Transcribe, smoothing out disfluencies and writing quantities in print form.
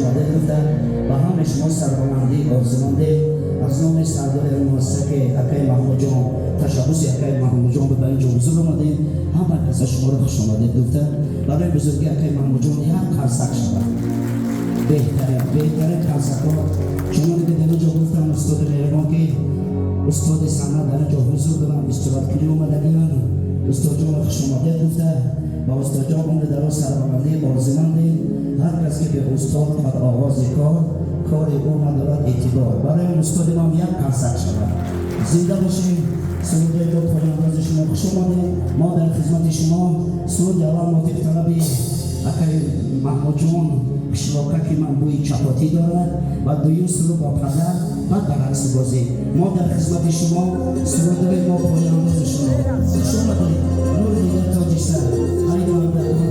омадед гуфта, ба ҳамаи шумо сарбаландӣ орзумандем. Аз номи сардори муассиса, ки акаи Маҳмудҷон, ташаббуси акаи Маҳмудҷон ба ин ҷо ҳузур омадем, ҳама каса шуморо хуш омадед гуфта, барои бузурги акаи Маҳмудҷон як қарсак шавад. Беҳтарин, беҳтарин қарсакҳо. Чуноне ки дар ин ҷо гуфтам, устоди меҳрибон, ки устоди санъат дар ин ҷо ҳузур доранд, истироҳаткунӣ омадагианд, устодҷонро хуш омадед гуфта, ба устодҷон умри дароз, сарбаландӣ орзумандем. Ҳар кас ки бе устод қад оғози кор, кори ӯ надорад эътибор. Барои устоди ман як қарсак шавад. Зинда бошем. Суруди мо поёнандози шумо, хуш омадед, мо дар хизмати шумо. Суруди аввал мувофиқ талаби акаи Маҳмудҷон, «Қишлоқаки ман бӯи чапотӣ дорад», ва дуюм суруд бо падар, баъд ба рақсу бозӣ. Мо дар хизмати шумо, сурудҳои мо поёнандози шумо. Хуш омадед, нури дида, тоҷи сар. Ай.